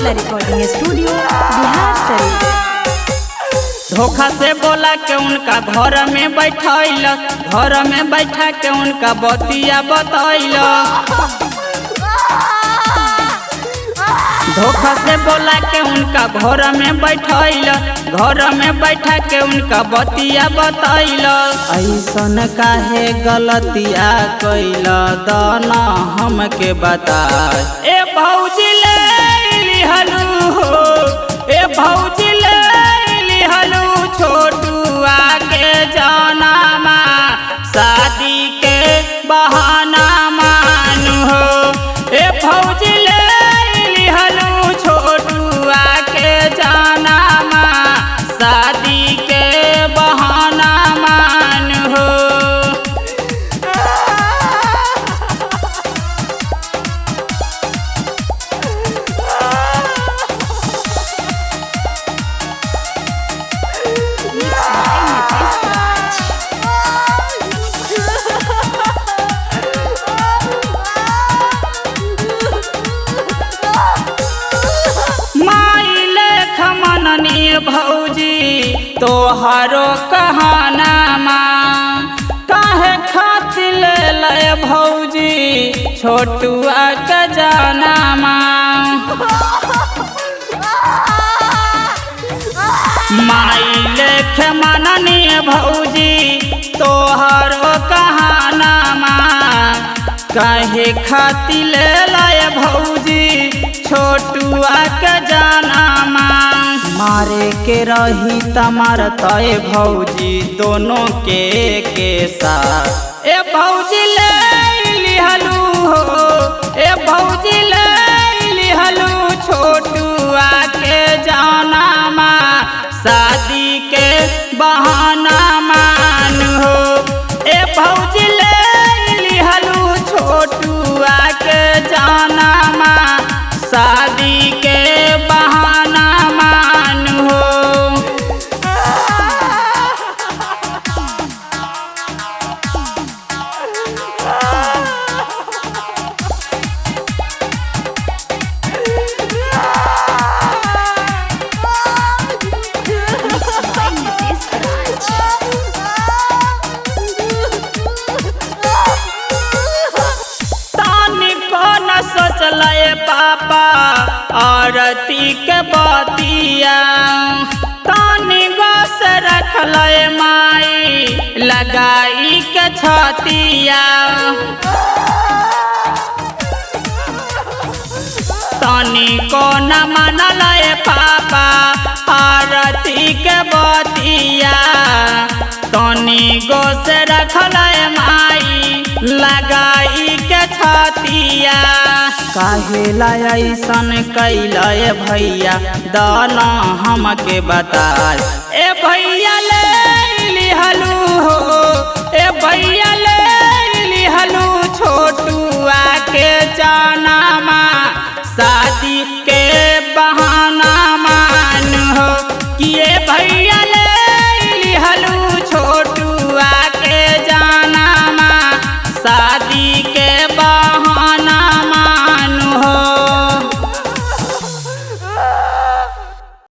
Recording studio Bihar Sharif. धोखा से बोला के उनका घर में बैठैल, घर में बैठा के उनका बतिया बतैल। धोखा से बोला के उनका घर में बैठैल, घर में बैठा के उनका बतिया बतैल। ऐसन काहे गलतिया कैल दाना हमके बता। ए भौजी ले लिहलू हो, ए भौजी ले लिहलू छोटुआ के जाना शादी के बहाना मानू हो। ए भौजी ले लिहलू छोटुआ के जाना शादी के बहाना मानू हो। भौजी तोहरो कहाना माँ काहे खातिर ले भौजी छोटुआ के जाना माँ। माई लेख मननी भौजी तोहरो कहाना माँ काहे खातिर ले भौजी छोटुआ के जाना माँ। मारे के रही तमार तय भौजी दोनों के साथ। ए भौजी ले लिहलू हो, ए भौजी ले लिहलू छोटुआ के जाना माँ शादी के बहाना मानू हो। ए भौजी ले लिहलू छोटुआ के जाना माँ शादी के बहाना मानू हो। पापा आरती के बतिया तानी गोस रखल माई लगाई के छतिया। तानी को न मनल पापा आरती के बतिया तानी गोस रखल माई लगाई के छतिया। काहे ला ऐसन कैल भैया दाना हमके बता। ए भैया ले लिहलू हो, ए भैया ले लिहलू छोटुआ के जाना माँ शादी के